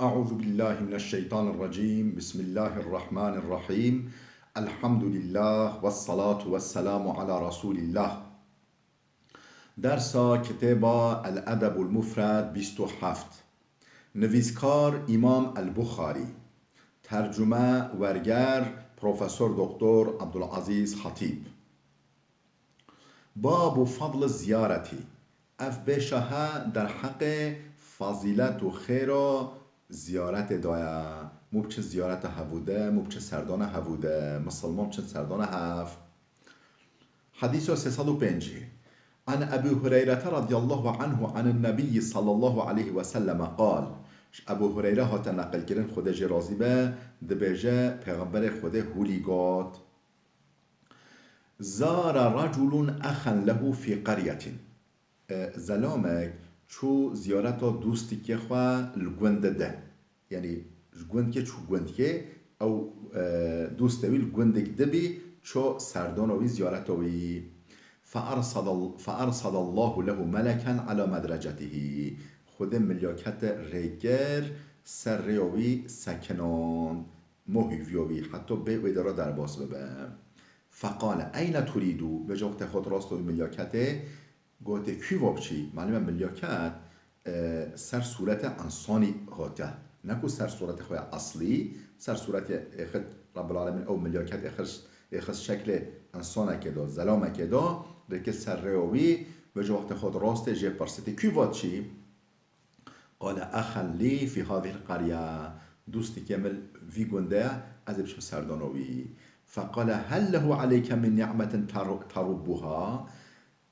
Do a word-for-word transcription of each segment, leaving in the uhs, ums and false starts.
أعوذ بالله من الشيطان الرجيم. بسم الله الرحمن الرحيم. الحمد لله والصلاة والسلام على رسول الله. Dersa kitêba El Edebul Mufred bîst û heft. Nivîskar Îmam El Buxarî. Tercume, werger, Profesor Doktor Abdulazîz Hatîb. Babu fadli ziyaretî. Ev bêşa he derheqê fazîlet û xêra ziyaretê de ye. Mû biçin ziyareta hevû de, mû biçin serdana hevû de, misilman biçin serdana hev. Hedîsa sê sed û pêncî. An Ebî Hureyrete radiyallahu anhu anin Nebiyyi sallallahu aleyhi ve selleme qal. Ji Ebû Hureyre hate neqilkirin, Xwedê jê razî be, dibêje, Pêxemberê Xwedê hûlî got. Zara reculun exen lehu fî qeryetin. E, zelamek çû ziyareta dostikê xwe li gundê de. Yanî ji gundkê çû gundkê, ew, e, dostê wî li gundek de bî, çû serdana wî, ziyareta wî. Fe ersada-, fe ersadallahu lehu meleken ala medrecetihî. Xwedê milyakete rê kir, ser rêya wî sekinand. Mo hîviya wî heta bê wê dera derbas bibe. Feqale, eyne turîdû? Vêca wextê xwe rastê wî milyaketê, gotê, kû va biçî? Malûm e milyaket, e, ser sûretê însanî hatiye. Ne ku ser sûretê xwe ya eslî, ser sûretê êxir Rebbil Alemîn ew milyaket êxir, êxir şeklê însanekê da, zelamekê da, rê kir ser rêya wî, vêca wextê xwe rastê jê pirsî, tê kû va diçî? Qale, exen lî fî hazihil qerye. Dostikê min vî gundê ye, ez ê biçim serdana wî. Feqale, hel lehu aleyke min ni'metin teru-, terubbuha?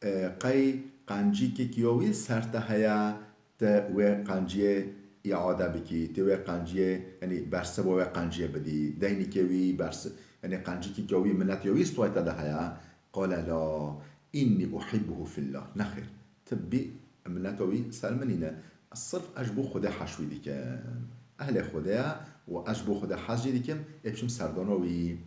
E, qey qencîkek ya wî ser te heye, te wê qenciyê îade bikî, te wê qenciyê, yanî bersiva wê qenciyê bidî, deynekê wî, bersi-, yanî qencîkek ya wî, minnet ya wî stûyê te de heye? Qale la, inni uhibbuhu fillah. Nexêr, tu bî minneta wî ser min nîne. Ez sirf ez ji bo Xwedê heş wî dikim. Ehlê Xwedê ye û ez ji bo Xwedê heş jî dikim, ê biçim serdana wî.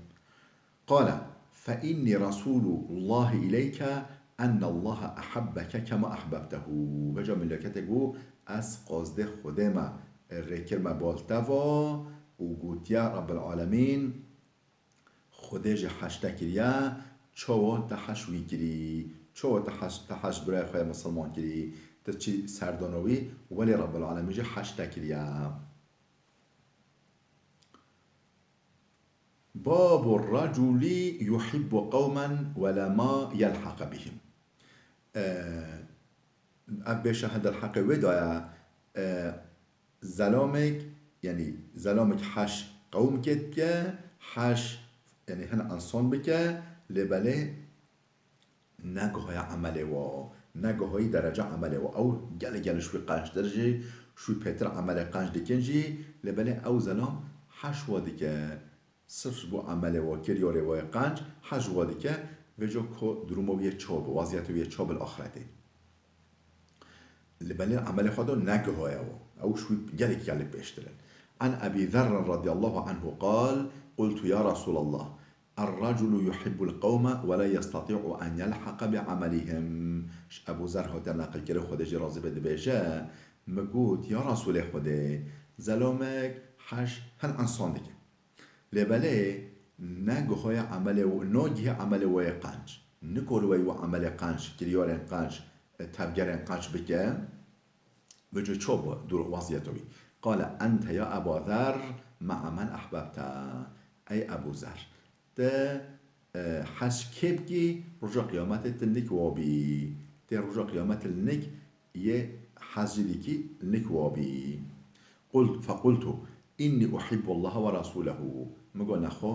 Qale, fe inni resûlullahi ileyke ennallaha ehebbeke kema ehbebtehu. Vêca mileketê got, ez qazdê Xwedê me, rêkir me bal te va û gotiye Rebbil Alemîn, Xwedê ji heş te kiriye, çawa te heş wî kirî? Çawa te heş, te heş birayê xwe ya misilman kirî? Te çi serdana wî? Welê Rebbil Alemîn ji heş te kiriye. Babu raculi yuhibbu qewmen we la ma yelhaqe bihim. Ev bêşa he derheqê wê daye, e, zelamek, yanî zelamek heş qewmkê dike, heş, yanî hin ensan bike, lê belê negihaye emelê wa, negihayî dereca emelê wa. Ew gelek gelek ji wî qenctir jî, ji wî pêtir emelê qenc dikin jî, lê belê ew zelam heş wa dike. Sirf ji bo emelê wa, kiryarê wa yê qenc, heş wa dike, vêca ku duruma wî yê çawa be, weziyetê wî yê çawa be li axretê. Li belê emelê xwe de negihaye wa. Ew ji wî gelek gelek pêştir in. An Ebî Zerrin radiyallahu anhu qal, qultu ya Resûlallah, er-reculu yuhibbul qewme ve la yestati'u en yelhaqe bi emelihim. Ji Ebû Zer hate neqilkirin, Xwedê jê razî be, dibêje, min got, ya Resûlê Xwedê, zelamek heş hin ensan dike. Lê belê negihaye emelê û nagihê emelê wê yê qenc. Nikor wê wê emelê qenc, kiryarên qenc, tevgerên qenc bike. Vêca çawa bû dûr weziyeta wî? Qale, ente ya Eba Zer ma'a men ehbebte. Ey Ebû Zer, te, e, heş kê bikî, roja qiyametê tu nik wa bî. Tê roja qiyametê li nik yê hez jî dikî, nik wa bî. Qult, fequltu, inni uhibbullaha ve rasûlehu. Min got, nexwe,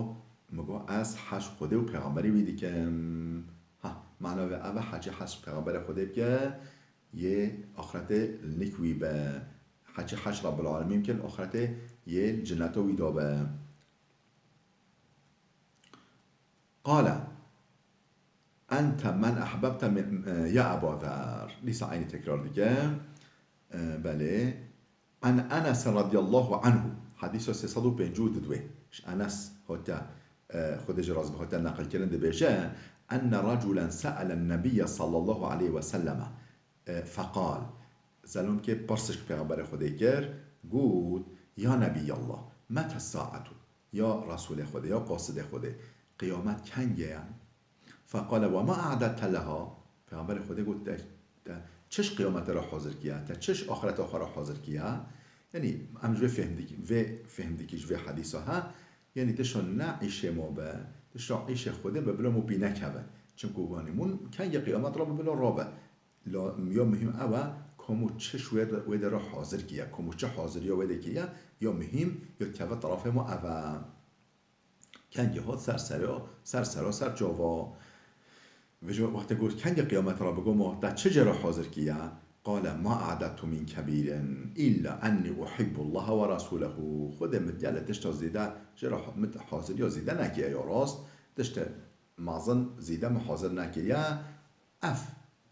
min got, ez heş Xwedê û pêxemberê wî dikim. Ha, mana vê ev e, heçî heş pêxemberê Xwedê bike, yê axretê li nik wî be. Heçî heş Rabbil Alemîn bike, li axretê yê li cineta wî de be. Qale, ente men ehbebte min, e, ya Eba Zer. Dîsa eynî tekrar dike. E, belê. An Enes radiyallahu anhu. Hedîsa sê sed û pêncî û du. Ji Enes hatiye, e, Xwedê jê razî be, hatiye neqilkirin, dibêje, enne reculen se'elen nebiyye sallallahu aleyhi ve selleme. E, feqal, zelomkê pirsik Pêxemberê Xwedê kir, got, Ya Nebiyallah, mete saetu? Ya Resulê Xwedê, ya qasidê Xwedê, qiyamet kengê ye? Feqale, "Ve ma a'dedte leha?" Pêxemberê Xwedê got, "Te, te çi ji qiyametê re hazir kiye? Te çi ji axireta xwe re hazir kiye?" Yanî em ji vê fêhm dikî, vê fêhm dikî ji vê hedîsa he. Yanî tişta ne îşê ma be, tişta îşê Xwedê be, bila mû pî nekeve. Çimku ganî mûn kengê qiyamet re be, bila rabe. La, ya muhîm ew e, kom û çi ji wê de, wê de re hazir kiye, kom û çi haziriya wê de kiye, ya muhîm, ya keve terefê ma ev e. Kengê hat ser sera, ser sera, ser çava. Vêca wextê got, kengê qiyamet re bigo ma, te çi cê re hazir kiye? Qale, ma a'dedtu min kebîrin, illa ennî uhibbullaha ve rasûlehu. Xwedê min gelê tişta zêde, jê re ha-, min haziriya zêde nekiye ya rast, tiştê mezin zêde min hazir nekiriye. Ev,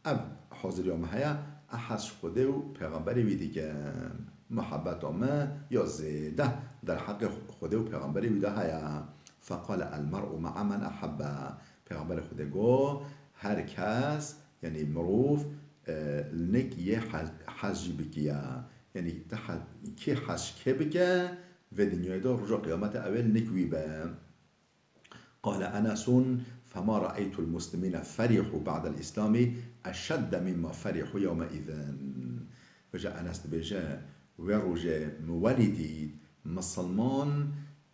ev haziriya min heye, ez hez ji Xwedê û pêxemberê wî dikim. Muhebbeta min ya zêde derheqê Xwedê û pêxemberê wî de heye. Feqale, "El mer'u ma'a men ehebbe." Pêxemberê Xwedê got, her kes, yanî mirov, e, li nik yê hez, hez jî bikiye. Yanî te he-, kê hez ji kê bike, vê dinyayê de roja qiyametê ew ê li nik wî be. Qale Enesun, "Fema re'eytul muslimîne ferîhû ba'del îslamî eşedde mimma ferîhû yewme îzin." Vêca Enes dibêje, wê rojê min welî dît, misilman,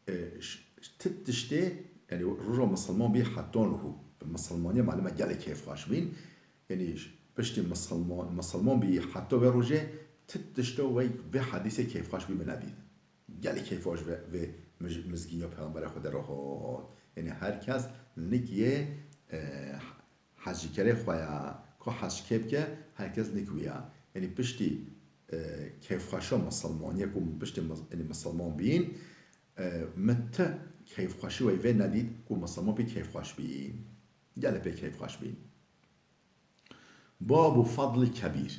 e, ş-, ş-, ti tiştê, yanî roja misilman bî heta niho. Bi misilmaniyê malime gelek kêfxweş bîn. Yanî ş-, piştî misilman, misilman bî heta wê rojê ti tişta wey vê hedîsê kêfxweş bî min nedît. Gelek keyfa ji vê, vê mij-, mizgîniya Pêxemberê Xwedê re hat. Yanî her kes nik yê, e, hezjîkerê xwe ye. Ka hez ji kê bike, her kes nik wî ye. Yanî piştî, e, keyfxweşa misilmaniyê ku piştî mis-, yanî misilman bîn, e, min ti keyfxweşî wey vê nedît ku misilman pê keyfxweş bîn. Gelek pê keyfxweş bîn. Babu fadli kebîr.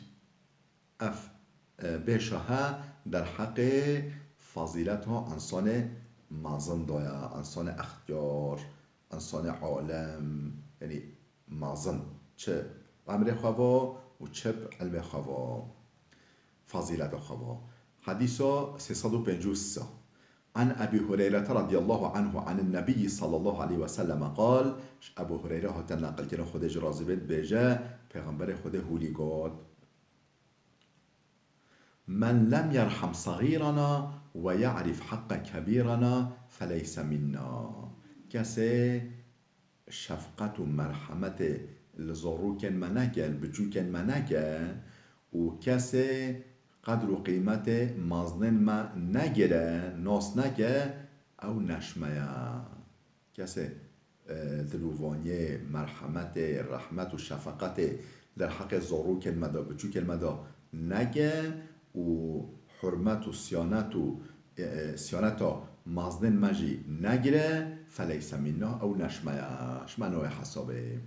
Ev, e, bêşa he derheqê fazîleta însanê mezin de ye, însanê extiyar, însanê alim, yanî mezin, çi emrê xwe ve û çi bi ilmê xwe ve, fazîleta xwe ve. Hedîsa sê sed û pêncî û sê. An Ebî Hureyrete radiyallahu anhu anin Nebiyyi sallallahu aleyhi ve selleme qal, ji Ebû Hureyre hate neqilkirin, Xwedê jî razî bê, dibêje, Pêxemberê Xwedê hûlî got, "Men lem yerham sagîrana ve ya'rif haqqa kebîrana feleyse minna." Kesê şefqet û merhemetê li zarokên me neke, li biçûkên me neke û kesê qedr û qîmetê mezinên me negire, nas neke, ew ne ji me ye. Kesê, e, dilovaniyê, merhemetê, rehmet û şefeqetê derheqê zarokên me de, biçûkên me de neke û hurmet û siyanet û, e, e, siyaneta mezinên me jî negire, feleyse minna, ew ne ji me ye, ji me nayê hesabê.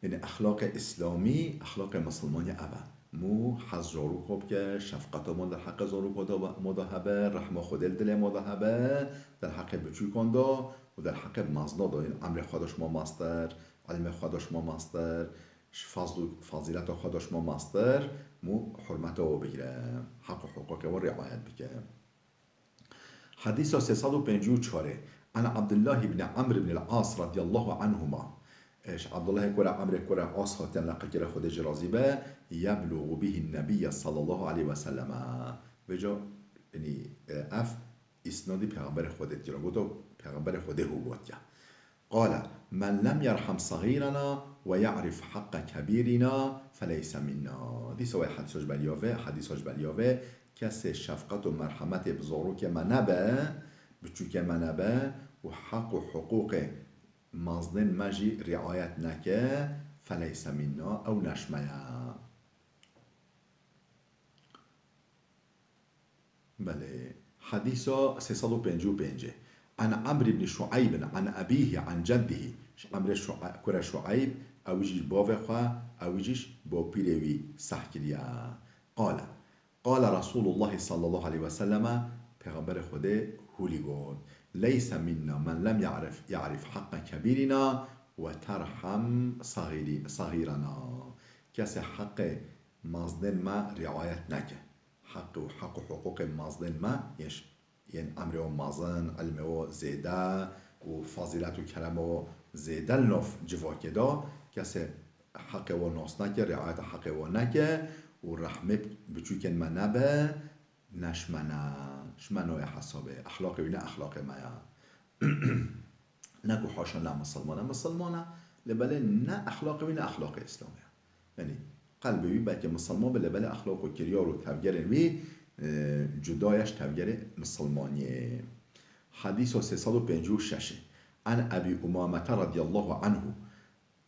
Yanî exlaqê îslamî, exlaqê misilmanî ev e. Mû hez zaroka bike, şefqeta mû derheqê zaroka de, mû de hebe, rehma Xwedê li dilê mû de hebe, derheqê biçûkan de û derheqê mezina de. Yanî emrê xwe de ji ma mestir, ilmê xwe de ji ma mestir, ji fazl û fazîleta xwe de ji ma mestir, mû hurmeta we bigire, heq û hiqûqê we riayet bike. Hedîsa sê sed û pêncî û çar. An Abdullah ibn Amr ibn al-As radiyallahu anhuma. E, ji Abdullah kura Amr kura As hatiye neqil kire, Xwedê jî razî be, yeblugu bihi nebiyye sallallahu aleyhi ve selleme. Vêca, yanî, e, ev îsnadî Pêxemberê Xwedê kira. Goto, Pêxemberê Xwedê hû gotiye. Qale, "Men lem yerham sagîrana ve ya'rif haqqa kebîrina feleyse minna." Dîsa wê hedîsa ji beriya vê, hedîsa ji beriya vê, kesê şefqet û merhemetê bi zarokê me nebe, biçûkê me nebe û heq û hiqûqê mezinên me jî riayet neke, feleyse minna, ew ne ji me ye. Belê. Hedîsa sê sed û pêncî û pênc. An Amr ibn Şuayb an abihi an ceddihi. Ji Amrê Şua-, kure Şuayb, ew jî ji bavê xwe, ew jî ji bapîrê wî seh kiriye. Qale. Qale Resulullah sallallahu aleyhi ve selleme, Pêxemberê Xwedê hûlî got, "Leyse minna men lem ya'rif, ya'rif haqqa kebîrina ve terham sagîri-, sagîrana." Kesê heqê mezinên me riayet neke, heq û heq û hiqûqê mezin me, yên ş-, yên emrê wan mezin, ilmê wan zêde û fezîlet û kerema wan zêde li nav civakê de, kesê heqê wan nas neke, riayeta heqê wan neke û rehmê biçûkên me nebe, ne ji me ne, ji me nayê hesabê, exlaqê wî ne exlaqê me ya. Ne ku haşa ne misilman e, misilman e, lê belê ne exlaqê wî ne exlaqê Îslamê ye. Yanî qelbê wî belkî misilman be, lê belê exlaq û kiryar û tevgerên wî, e, cuda ye ji tevgerê misilmaniyê. Hedîsa sê sed û pêncî û şeş. An Ebî Umamete radiyallahu anhu,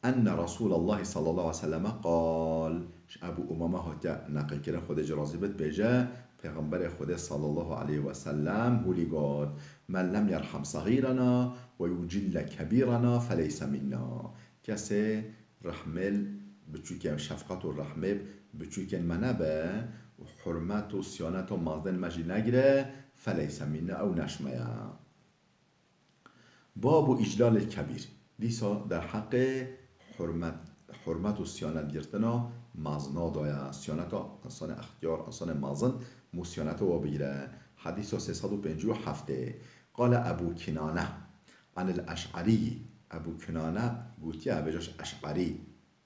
enne Resûlallahî sallallahu aleyhi ve selleme qal, ji Ebû Umame hatiye neqilkirin, Xwedê jî razî bit, dibêje, Pêxemberê Xwedê sallallahu aleyhi ve sellem hûlî got, "Men lem yerham saxîrena ve yucille kebîrena feleyse minna." Kesê rehmê biçûkên, şefqet û rehmê biçûkên me nebe û hurmet û siyaneta mezin me jî negire, feleyse minna, ew ne ji me ye. Babu îclalil kebîr. Dîsa derheqê hurmet, hurmet û siyanet girtina mezina de ye. Siyaneta însanê extiyar, însanê mezin mû siyaneta wa bigire. Hedîsa sê sed û pêncî û heftê. Qale Ebû Kinane anil Eş'erî. Ebû Kinane gotiye, vêca ji Eş'erî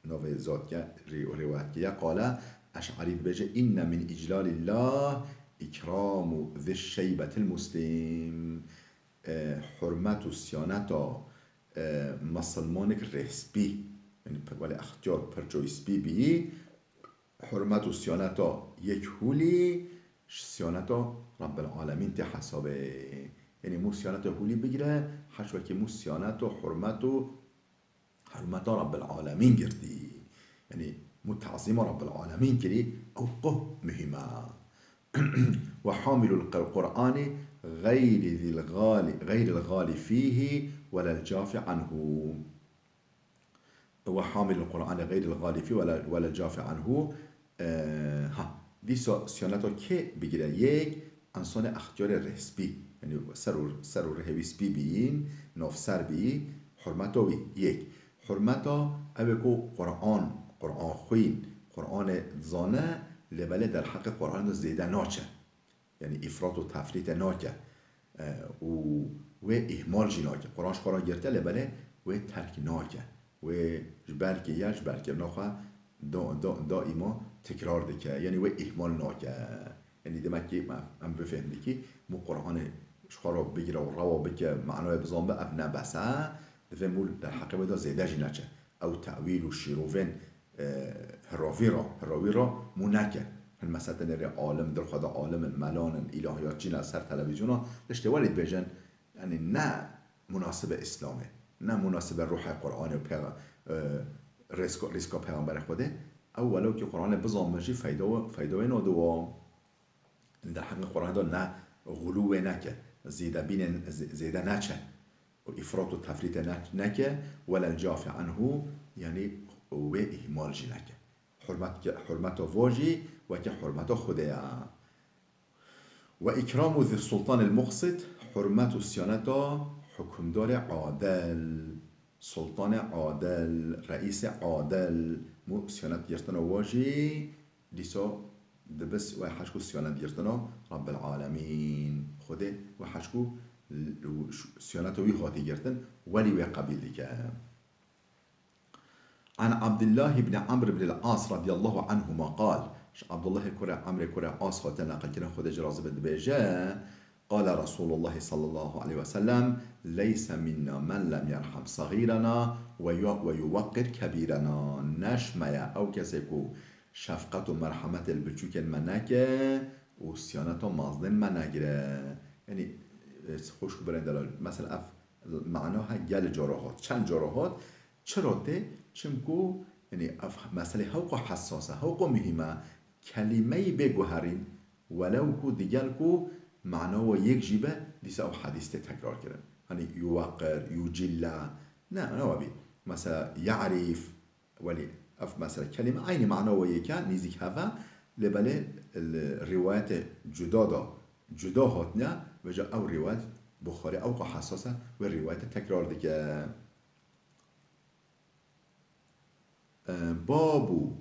navê zat ke, rî-, rîwayet kiriye. Qale Eş'erî dibêje, "Înne min îclalillah îkramu zî şeybetil muslim." E, hurmet û siyaneta, e, misilmanek rêspî, yanî pe-, welê extiyar perçoyî spî bîyî, hurmet û siyaneta yek hûlî ji siyaneta Rabbil Alemîn tê hesabê. Yanî mû siyaneta hûlî bigire, heş wekî mû siyaneta hurmet û hurmeta Rabbil Alemîn girtî. Yanî mû tazîma Rabbil Alemîn kirî, ew qo muhîm e. Ve hamilul Qur-, Qur'anî gayri zil gali, gayril gali fîhî welel cafi anhu. Ve hamilul Qur'anî gayril gali fî welel, welel cafi anhu. E, ha, dîsa siyaneta kê bigire? Yek, însanê extiyarê rêspî, yanî ser û, ser û rihê wî spî bîyîn, navser bîyî, hurmeta wî, yek. Hurmeta ew ê ku Quran, Quran xwîn, Quranê dizane, lê belê derheqê Quranê de zêde naçe. Yanî îfrat û tefrîte nake. E, û wê îhmal jî nake. Quran ji xwe re girte, lê belê wê terk nake. Wê ji ber kê ye, ji berkirina xwe da-, da-, daîma tekrar dike. Yanî wê îhmal nake. Yanî demek ki em, em bifehmin ki mû Quranê ji xwe re bigire û rewa bike, manayê bizanbe, ev ne bes e. Divê mû derheqê wê de zêde jî neçe. Ew tewîl û şîrovên, e, hirovî re, hirovî re mû neke. Hin mesela tenê rê alim, dilxwe de alim in, melan in, îlahiyatçî ne, ser televîzyona, tiştê welê dibêjin, yanî ne munasib e Îslamê, ne munasib e ruhê Quranê û pêxe-, e, rêsko-, rîska Pêxemberê Xwedê. Ew welew ki Quranê bizanbe jî feyda we-, feyda wê nade wan. Di hemî Quranê de ne xulû wê neke, zêdebînên zê-, zêde neçe û îfrat û tefrîte ne-, neke, welel cafi anhu, yanî wê îhmal jî neke. Hurmet ke-, hurmeta vo jî weke hurmeta Xwedê ya. Ve îkramu zî sultanil muqsit, hurmet û siyaneta hukimdarê adil. Sultanê adil, reîsê adil, mû siyanet girtina wa jî dîsa dibis wê heşk û siyanet girtina Rabbil Alemîn. Xwedê wê heşk û l-, û ş-, siyaneta wî hatî girtin, welî wê qebîl dike. An Abdullah ibn Amr ibn al-As radiyallahu anhuma qal, ji Abdullahê kurê Amrê kurê As hate neqilkirin, Xwedê jî razî be, dibêje, Qale Resûlullahî sallallahu aleyhi ve sellem, "Leyse minna men lem yerham sagîrena ve yu-, ve yuweqqir kebîrena." Ne ji me ye ew kesê ku şefqet û merhemetê li biçûkên me neke û siyaneta mezinên me negire. Yanî, e, xwişk û birên delal, mesela ev mana he gelê cara hat, çend cara hat, çira tê? Çimku, yanî ev meselê hewqa hessas e, hewqa muhîm e, kelîmeyî bê guherîn, welew ku digel ku mana we yek jî be, dîsa ew hedîs tê tekrar kirin. Hanî yuweqir, yucilla, ne, ne wabî. Mesela ya'rif, welî ev mesela kelîme eynî mana we yek e, nîzîk hev e, lê belê li rîwayetê cuda da, cuda hatine, vêca ew rîwayet Buxarî ewqa hessas e, wê rîwayetê tekrar dike. E, babu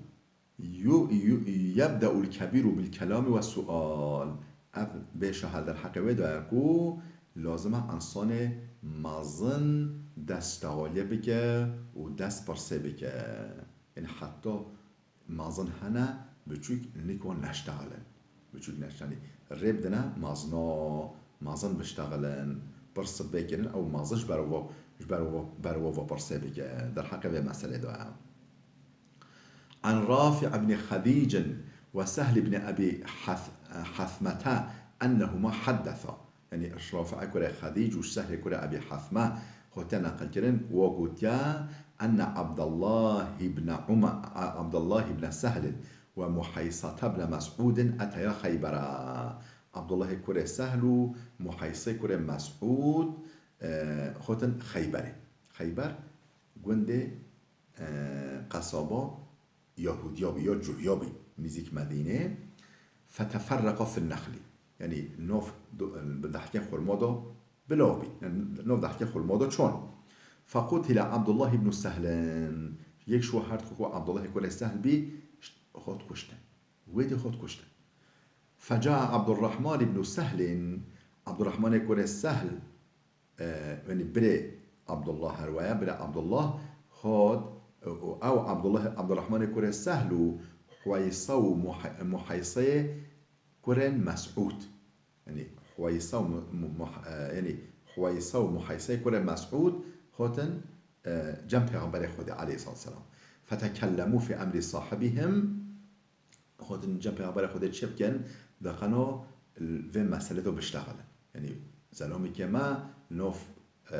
Yu-, yu-, yebde'ul kebiru bil kelami ve sual. Ev bêşa hal derheqê wê de ye ku lazim e însanê mezin dest ştexaliyê bike û dest pirsê bike. Yanî heta mezin hene, biçûk nik wan neştexilin. Biçûk neştexilin. Rê bidine mezina, mezin biştexilin, pirs bikirin, ew mezin ji ber we, ji ber we, ber we ve pirsê bike. Derheqê vê meselê de ye. عن رافع بن خديج وسهل بن أبي حث-، حثمة أنهما حدثا. Yanî Rafi'ê kurê Xedîc û Sehlê kurê Ebî Hethme hatiye neqilkirin, wa gotiye, أن عبد الله بن عمر، عبد الله بن سهل ومحيصة بن مسعود أتيا خيبر. Abdullahê kurê Sehl û Muheysê kurê Mes'ûd, e, hatin Xeyberê. Xeyber gundê, e, qesaba Yahudiya bî ya Cuhiya bî nîzîk Medînê. فتفرقا في النخل. Yanî nav do-, bi dehkên xurma de bilav bî. Yanî nav dehkên xurma de çan. فقتل عبد الله بن سهل. Yek ji wan her diku ku Abdullahê kurê Sehl bî, hat kuştin. Wê dê hat kuştin. فجاء عبد الرحمن بن سهل. Abdurrahmanê kurê Sehl, e, yanî birê Abdullah her waya, birê Abdullah hat, e, û ew Abdullah, Abdurrahmanê kurê Sehl û Huweysa û Muhe-, Muheyseyê kurên Mes'ûd. Yanî Huweysa û Mu-, Mu-, Muh-, e, yanî Huweysa û Muheyseyê kurê Mes'ûd hatin, e, cem Pêxemberê Xwedê aleyhissalatu vesselam. فتكلموا في أمر صاحبهم. Hatin cem Pêxemberê Xwedê çi bikin, daqeno vê meselê de biştexilin. Yanî zelamekê me nav, e,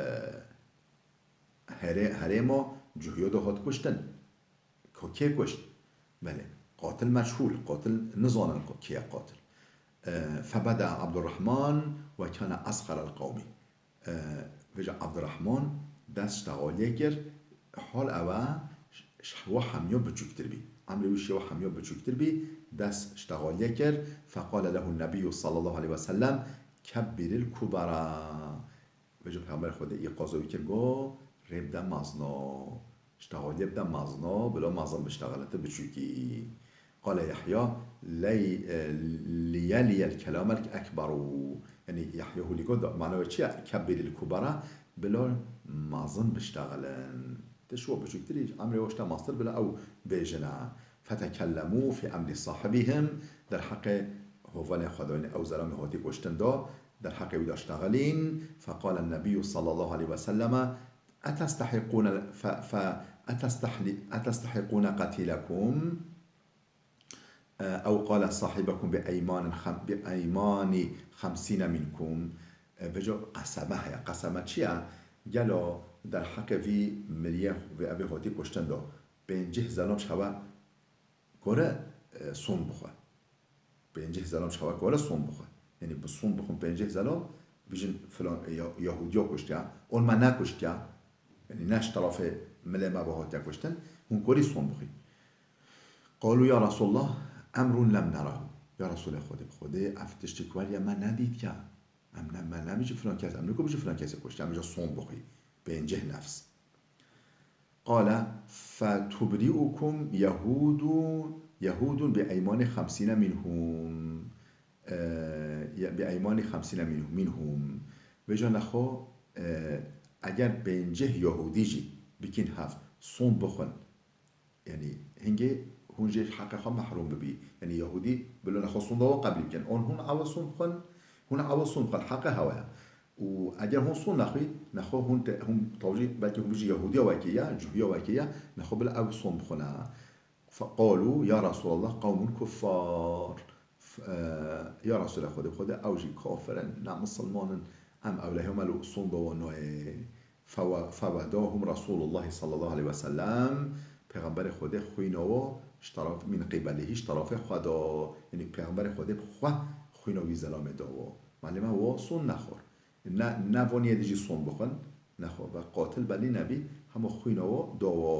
herê-, herêma Cuhiya de hat kuştin. Ko kê kuşt? Belê. Qatil meçhûl, qatil nizanin ko kê ye qatil. E, فبدأ عبد الرحمن وكان أصغر القوم. E, vêca Abdurrahman dest ştexaliyê kir, hal ew e ş-, ş-, wa hemiya biçûktir bî. Emrê wî şê wa hemiya biçûktir bî, dest ştexaliyê kir. فقال له النبي صلى الله عليه وسلم كبر الكبرى. Vêca Pêxemberê Xwedê îqaza wî kir, got, rê bide mezna. Ştexaliyê bide mezna, bila mezin biştexile, ti biçûkî. قال يحيى لي-، ليلي الكلام الأكبر. Yanî Yahya hûlî got, mana wê çi ye? كبر الكبرى, bila mezin biştexilin. Ti ji we biçûktirî, emrê we ji te meztir bila ew bêjine. فتكلموا في أمر صاحبهم, derheqê hovalên xwe de, yanî ew zelamê hatî kuştin de, derheqê wî de ştexilîn. فقال النبي صلى الله عليه وسلم أتستحقون ف-، ف-، أتستحل-، أتستحقون قتيلكم؟ أو قال صاحبكم بأيمان خم-، بأيمان خمسين منكم. E, vêca qeseme heye. Qeseme çi ye? Gelo derheqê vî miriyê vê evê hatî kuştin de pêncî zelam ji hewe gore, e, son bixwe. Pêncî zelam ji hewe gore son bixwe. Yanî bi son bixwin pêncî zelam, bijin filan, e, Ya-, Yahudiya kuştiya, on me nekuştiya. Yanî ne ji terafê milê me ve hatiye kuştin, hûn korî son bixwîn. قالوا يا رسول الله أمر لم نره. Ya Resulê Xwedê, bi Xwedê ev tiştî ku weriye me nedîtiye. Em ne, me nebijî filan kes, em niko bijî filan kesê kuştiye, em bijî son bixwî. Pêncî nefs. قال فتبرئكم يهود، يهود بأيمان خمسين منهم. E, ya, بأيمان خمسين منهم، منهم. Vêca nexwe, e, eger pêncî Yahudî jî bikin hev, son bixwin, yanî hingê hûn jê heqê xwe mehrûm bibî. Yanî Yahudî bila nexwe son da we qebîl bikin. On hûn ewe son bixwin, hûn ewe son bixwin, heqê hewe ye. Û eger hûn son nexwî, nexwe hûn te, hûn tawjî, belkî hûn bijî Yahudiya wekî ye, Cuhiya wekî ye, nexwe bila ew son bixwine. فقالوا يا رسول الله قوم كفار. F-, e, ya Resulê Xwedê, Xwedê ew jî kafir in, ne misilman in, em ewlehiya me li son da wan nayê. Fewe-, fevedahum Resulullah sallallahu aleyhi ve sellem, Pêxemberê Xwedê xwîna wa ji teraf, min qîbelihî, ji terafê xwe da. Yanî Pêxemberê Xwedê bi xwe xwîna wî zelamê da wa. Malê me wa son nexwar. Ne, ne vaniyê dijî son bixwin, nexwe ve qatil belî nebî, hema xwîna wa da wa,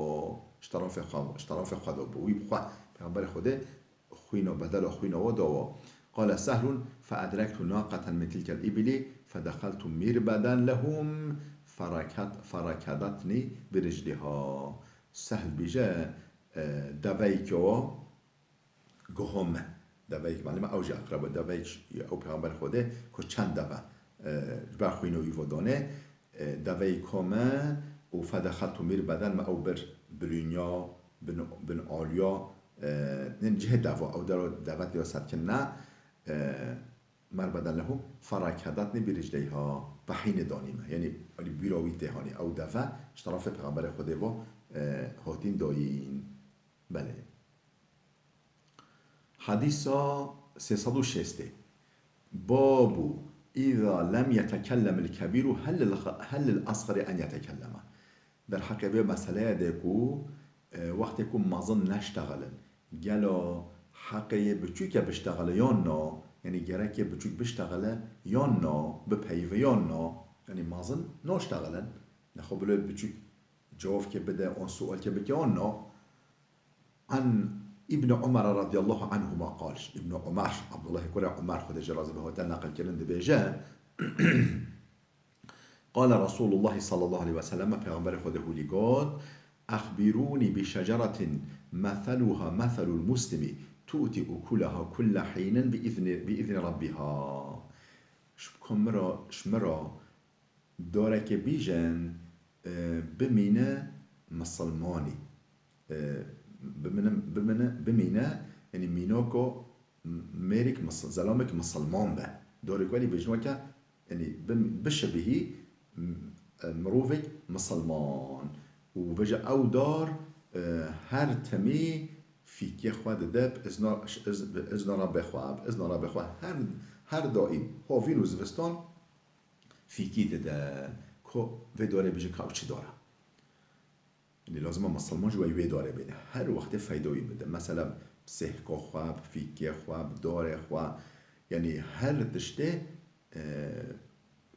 ji terafê xwe, ji terafê xwe da bi wî bi xwe. Pêxemberê Xwedê xwîna, bedela xwîna wa da wa. قال سهل فأدركت ناقة من تلك الإبل فدخلت مربدا لهم فركض-، فركضتني برجلها. Sehl bîje, e, deveyke wa, guha me. Deveyek, malum e, ew jî eqreb e, deveyek ji, ew Pêxemberê Xwedê ku çend deve, e, ji ber xwîna wî ve dane, e, deveyek guha me û fedexeltu mîrbeden, me ew bir birûnya, bin, bin aliya, e, nên cihê deva, ew dero deve diya setkinne, e, mîrbeden lehu, ferakedatni bi ricleyha, pehînê danî me. Yanî, alî bîra wî tê hanî, ew deve ji terefê Pêxemberê Xwedê ve, e, hatîn dayîn. Belê. Hadîsa sê sed û şêstê. Babu, îza lem yetekellemil kebîru hel lil, hel lil asxeri en yetekelleme. Derheqê vê meseleyê de ku, e, wextê ku mezin neştexilin, gelo heqê yê biçûk e biştexile yan na? Yanî gerek yê biçûk biştexile yan na, bipeyive yan na? Yanî mezin naştexilin. Nexwe bilo biçûk cewabkê bide, an sualkê bike, an na? An Îbn Umar radiyallahu anhuma qal. Îbn Umar, Abdullahê kurê Umar, Xwedê jê razî be, hate neqilkirin, dibêje, Qale Resulullah sallallahu aleyhi ve sellem, Pêxemberê Xwedê hûlî got, "Exbirûnî bi şeceretin meseluha meselul muslimi tu'ti ukulaha kulle hînin bi izni, bi izni Rabbiha." Ji ku min re, ji min re darekê bîjin, e, bimîne misilmanî. E, bimîne, bimîne, bimîne, yanî mînako mêrik mis-, zelamek misilman be. Darek welî bêjin weke, yanî bim-, bişibihî, m-, e, mirovek misilman. Û veja ew dar, e, her timî fîkê xwe dide, bi izna, iz-, bi izna Rabbê xwe, bi izna Rabbê xwe her, her daîm, havîn û zivistan, fîkî dide, ku vê darê bêje ka ew çi dara. Yanî lazim e misilman jî wê wê darê bêne. Her wextê feyda wî bide. Mesela sêhka xwe, bi fîkê xwe, bi darê xwe. Yanî her tiştê, e,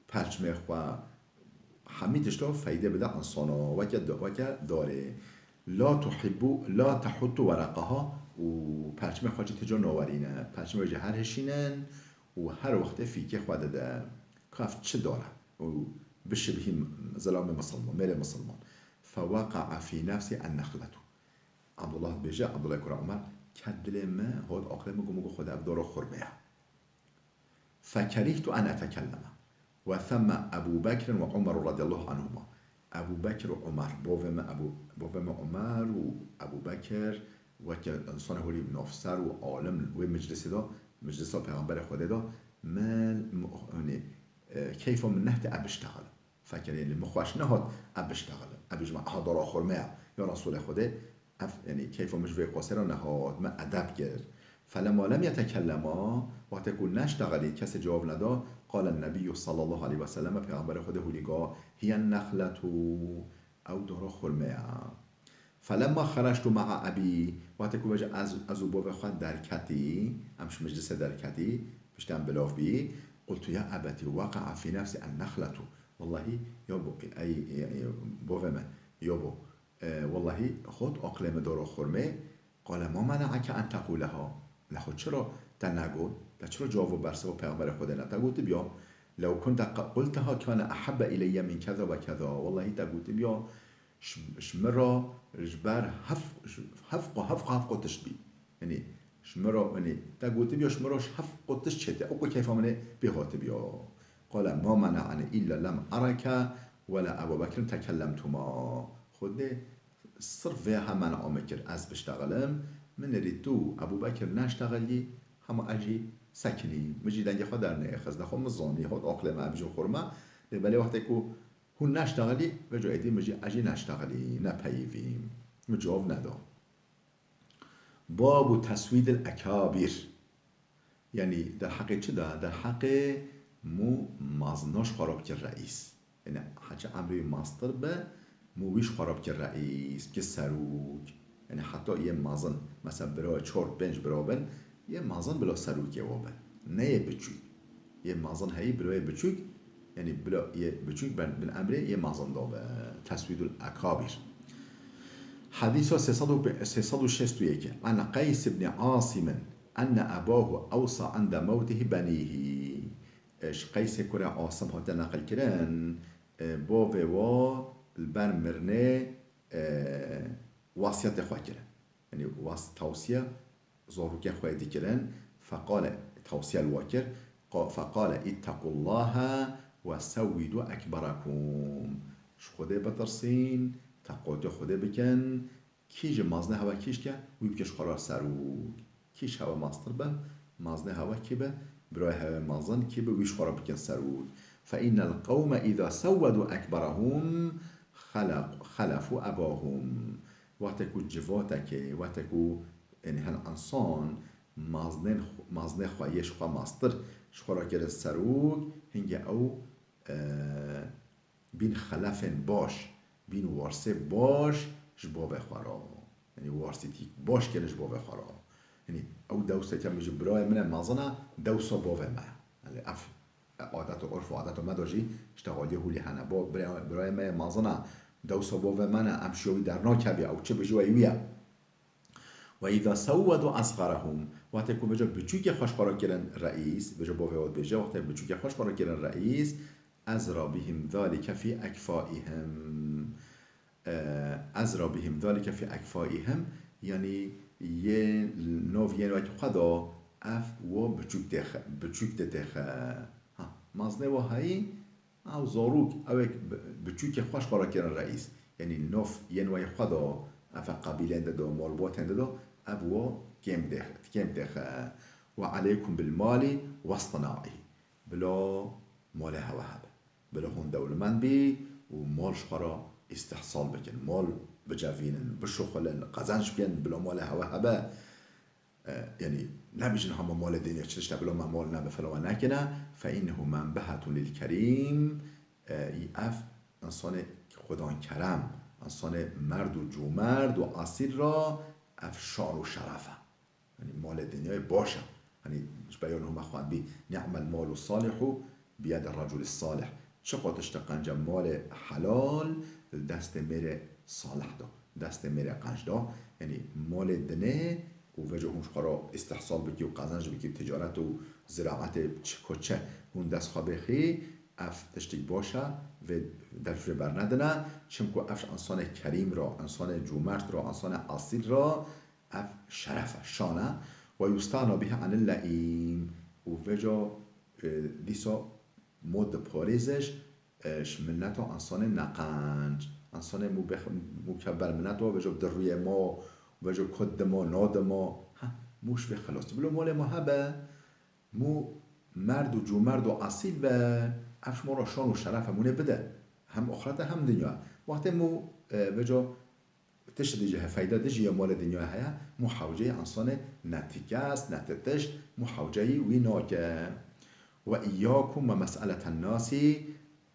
perçmê xwe, hemî tişta feyde bide insana. Weke da-, weke darê. La tuhibbu, la tahuttu wereqaha û perçmê xwe jî têca nawerîne. Perçmê jî her hişînin û her wextê fîkê xwe dide. Ka ev çi dara? Û bişibihî zilamê misilman, mêrê misilman. Feweqa'a fî nefsî ennexletu. Abdullah dibêje, Abdullah kura Umar, ket dilê me, hot aqilê min, got, min got, Xwedê ev dara xurme ya. Fekerîhtu en etekelleme. Ve themme Ebu Bekrin ve Umeru radiyallahu anhuma. Ebu Bekir û Umar, bavê me Ebu, bavê me Umar û Ebu Bekir, weke insana holî navser û alim wê meclisê de, meclisa Pêxemberê Xwedê de, min, yanî, e, keyfa min nehatî ev biştexile. Fekerê li min xweş nehat ev biştexile. Ev bêjim, aha dara xurme ya, ya Resûlê Xwedê, ev, yanî, keyfa min ji vê qasê re nehat, min edeb kir. Felemma lem yetekellema, wextê ku neştexilî, kesê cewab neda, qale Nebiyyu sallallahu aleyhi ve sellem, Pêxemberê Xwedê hûlî got, hiye nexletu, ew dara xurme ya. Felemma xeractu ma'a ebî, wextê ku veja ez, ez û bavê xwe derketî, em ji meclisê derketî, piştî em bilav bî, qultu ya ebetî, weqa'a fî nefsî ennexletu. Wellahî, ya bo, ey, ey, ey, bavê me, ya bo, e, wellahî, hot aqilê me dara xurmê, qale ma mena'eke en tequleha. Nexwe çira te negot? Te çira cevaba bersiva Pêxemberê Xwedê neda? Te gotibiya, lew kunte qe-, qulteha kane ehebbe ileyye min keza ve keza. Wellahî te gotibiya, ji, ji min re ji ber hef, ji hef qo, hef qo, hef qo tişt bî. Yanî, ji min re, yanî, te gotibiya, ji min re ji hef qo tişt çêtiya. Ew qo keyfa min ê pê hatibiya. Qale ma mena'ani illa lem areke ve la Ebu Bekrin tekellemtuma. Xwedê sirf vê ha mena min kir ez biştexilim. Min rî tu Ebu Bekir neştexilî, hema ez jî sekinî. Min jî dengê xwe dernêxist. Nexwe min zanî, hot aqilê me, ev jî xurme. Lê belê wextê ku hûn neştexilî, veco êdî min jî, ez jî neştexilî, nepeyivî. Min cewab neda. Babu teswîdil ekabîr. Yanî derheqê çi de? Derheqê mû mezin ji xwe re bike reîs. Yanî heçî emrê wî meztir be, mû wî ji xwe re bike reîs, bike serok. Yanî heta yê mezin, mesela bira çar pênc bira bin, yê mezin bila serokê we be. Ne yê biçûk. Yê mezin heyî bila yê biçûk, yanî bila yê biçûk bin, bin emrê yê mezin de be. Teswîdul ekabîr. Hadîsa sê sed û, sê sed û şêst û yek. An Qeys ibn Asimin enne ebahu ewsa inde mewtihi benîhi. E, ji Qeysê kurê Asim hate neqilkirin, e, bavê wa li ber mirinê, e, wasiyetê xwe kirin. Yanî was-, tawsiye zarokên xwe yê dikirin, feqale, tewsiye li wa kir, qa-, feqale, "Îttequllaha ve sewwidû ekberakum." Ji Xwedê bitirsîn, teqatiya Xwedê bikin, kî ji mazinê hewe kîş ke, wî bike ji xwe re serok. Kî ji hewe mastir be, mazinê hewe kî be, birayê hewe mezin kî be, wî ji xwe re bikin serok. "Fe innel qewme îza sewwedû ekberahum xelef-, xelefû ebahum." Wextê ku civatekê, wextê ku, yanî, hin insan mazinên xwe, mazinê xwe yê ji xwe mastir ji xwe re kirin serok, hingê ew, e, bîn xelefên baş, bîn warsê baş ji bavê xwe re. Yanî warsîtîk baş kirin ji bavê xwe re. Yanî ew dewsa ke min ji birayê min e mezin e, dewsa bavê me ye. Yanî ev adet û urf û adet û me de jî işte xaliyê hûlî hene. Bo-, birayê, birayê me yê mezin e, dewsa bavê me ne, em şiyo wî dernakevî, ew çi bijî wê wî ye. "Ve îza sewwedû esxarahum." Wextê ku vêca biçûkê xwe ji xwe re kirin reîs, vêca bavê we dibêje, wextê biçûkê xwe ji xwe re kirin reîs, "ezra bihim zalike fî ekfaihim." E, "ezra bihim zalike fî ekfaihim", yanî yê nav yên wekî xwe da ev wo biçûk têxe, biçûk tê têxe. Ha, mazinê wa heyî, ew zarok, ew ê bi-, biçûkê xwe ji xwe re kirin reîs. Yanî nav yên wê xwe da, ev e qebîlên de do, malbatên de do, ev wo kêm dêx-, kêm têxe. "Ve aleykum bil mali ve sinaî." Bila malê hewe hebe. Bila hûn dewlemend bî û mal ji xwe re îstihsal bikin. Mal bicevînin, bişuxulin, qezenc bikin, bila malê hewe hebe. E, yanî, nebêjin hema malê dinya çi tişt e, bila me mal nebe, filan we nekine. "Fe innehu menbehetun lil kerîm." E, î ev insanê xwedan kerem, insanê merd û cûmerd û asîl ra ev şan û şeref e. Yanî malê dinyayê baş e. Yanî ji ber hema xwendbî, "Ni'mel malu salihu biyedi raculi salih." Çiqas tişt e qenc e malê helal li destê mêrê salih de, destê mêrê qenc de. Yanî malê dinê û vêca hûn ji xwe re îstihsal bikî û qezenc bikî, ticaret û ziraetê çi ku çi hûn dest xwe bêxî, ev tiştik baş e, vê dev ji vê bernedine. Çimku ev ji insanê kerîm re, insanê cûmert re, insanê asîl re, ev şeref e, şan e. "Ve yustana bihi anil leîm." Û vêca, e, dîsa mo diparêze ji, e, ji mineta insanê neqenc. Insanê mû bêx-, mû kevber mineta, vêca di rûyê mo, vêca kut dimo, nadimo. Ha, mû ji vê xilas. Bilo malê ma hebe, mû merd û cûmerd û asîl be, ev ji ma re şan û şeref e, mûnê bide. Hem axirete hem dinya. Wextê mû, e, vêca tişt dijî he, feyda dijî ya malê dinya heye, mû hewceyê insanê ne ti kes, ne ti tişt, mû hewceyî wî nake. "Ve iyyakum ve mes'eleten nasi",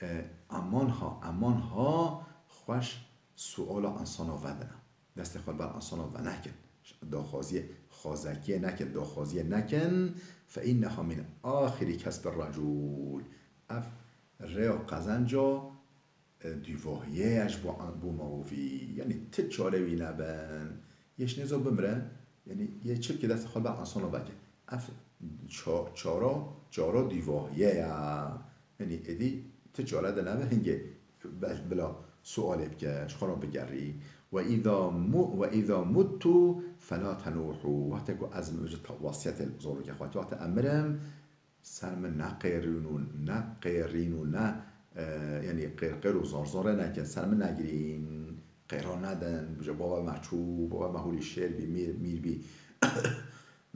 e, aman ha, aman ha, xweş suala insana vedine. Destê xwe li ber insana venekin. Daxwaziyê xwezekiyê nekin, daxwaziyê nekin. "Fe inneha min axiri kesbi recûl." Ev rêya qezenca, e, dûvahiyê ye ji bo, bo mirovî. Yanî ti çare wî nebin. Yê ji nêza bimire, yanî yê çi bike destê xwe li ber insana veke. Ev ça-, çara, çara dûvahiyê ye. Yanî êdî ti çare de nebe hingê be-, bila sualê bike, ji xwe re bigerî. "Ve îza mu-, ve îza muttu fela tenûhû." Wextê ku ez min ji ta-, wasiyetê zarokê xwe, wextê em mirin, ser min neqêrîn û neqêrîn û ne, e, yanî qêrqêr û zarzarê nekin, ser min negirîn, qêra nedin, bije bava me çû, bava me hûlî şêr bî, mîr, mîr bî,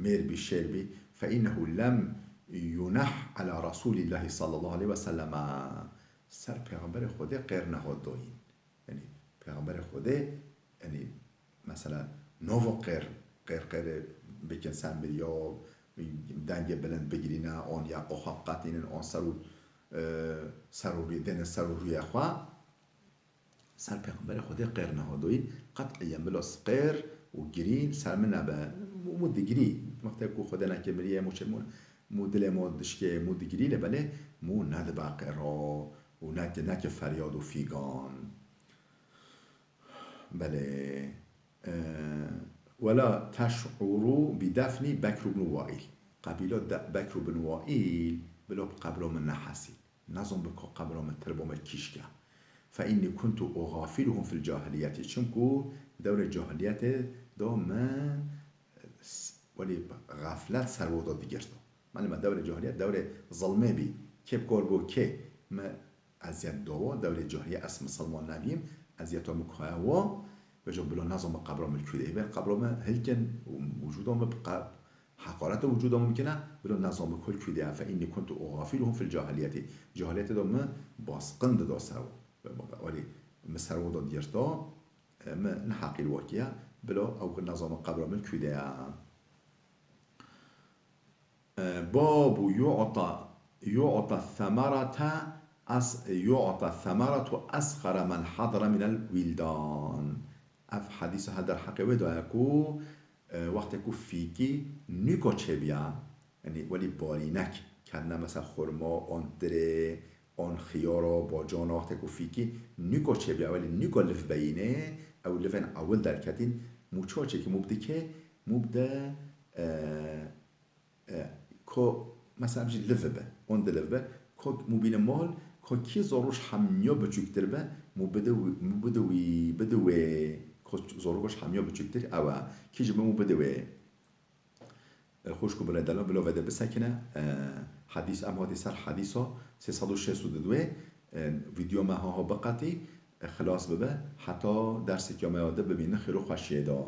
mêr bî, şêr bî. "Fe innehu lem yuneh ala Resûlîllahî sallallahu aleyhi ve selleme." Ser Pêxemberê Xwedê qêr nehat dayîn. Yanî Pêxemberê Xwedê, yanî mesela nava qêr, qêr qêrê bikin ser miriya, dengê bilind bigirîne, an ya oxa qetînin, an ser û, e, ser û rûyê, dêne ser û rûyê xwe. Ser Pêxemberê Xwedê qêr nehat dayîn, qet'iyen bila qêr û girîn ser min nebe. Mû, mû digirî, wextê ku Xwedê neke miriye, mû çê mû, mû dilê mû dişkê, mû digirî, lê belê mû nedibe qêra û neke, neke feryad û fîgan. Belê. E, "Wela teş'uru bi defni Bekr ibn Wail." Qebîla de-, Bekr ibn Wail, bila bi qebra min nehesî. Nezan bi ka qebra min tirba min kîşke. "Fe inni kuntu ugafiluhum fil cahiliyeti." Çimku dewrê cahiliyetê de min s-, welî xeflet serwo da digirta. Malum e dewrê cahiliyet dewrê zilmê bî. Kê bi kor bû kê? Me eziyet dawa, dewrê cahiliyet ez misilman nebîm, eziyeta min kaya wa, vêca bila nezan bi qebra min kû de. Ê ber qebra min hilkin û wicûda min bi qe-, heqareta wicûda min bikine, bila nezan bi kul kû de. Fe inni kuntu ugafiluhum fil cahiliyeti. Cahiliyetê de min basqin dida ser wa. Welî min serwo da digirta, e, min neheqî li wa kiye, bila ew nezan bi qebra min kû de ye. E, babu yu'ta, yu'ta semerete as, yu'ta semeretu esgara men hadara minel wildan. Ev hedîsa hel derheqê wê daye ku, e, wextê ku fîkî nûka çêbiya, yanî welî barînek, ketine mesela xurma, an tirê, an xiyara, bacana, wextê ku fîkî nûka çêbiya, welî nûka liv beyînê, ew livên ewil derketîn, mû çaçekî mû bidike, mû bide, e, e, ko, mesela, em jî liv be, on di liv be, ko mû bîne mal, ko kî zaroş hemiya biçûktir be, mû bide wî, mû bide wî, bide wê, ko zaroş hemiya biçûktir, ew e, kî ji bin mû bide wê. E, xwişk û birê delal, bila vede bisekine, e, hedîs, em hatî ser hedîsa sê sed û şêst û du, e, vîdeo me ha ha biqetî, e, xilas bibe, heta derseke me ya di bimînin xêr û xweşiyê de.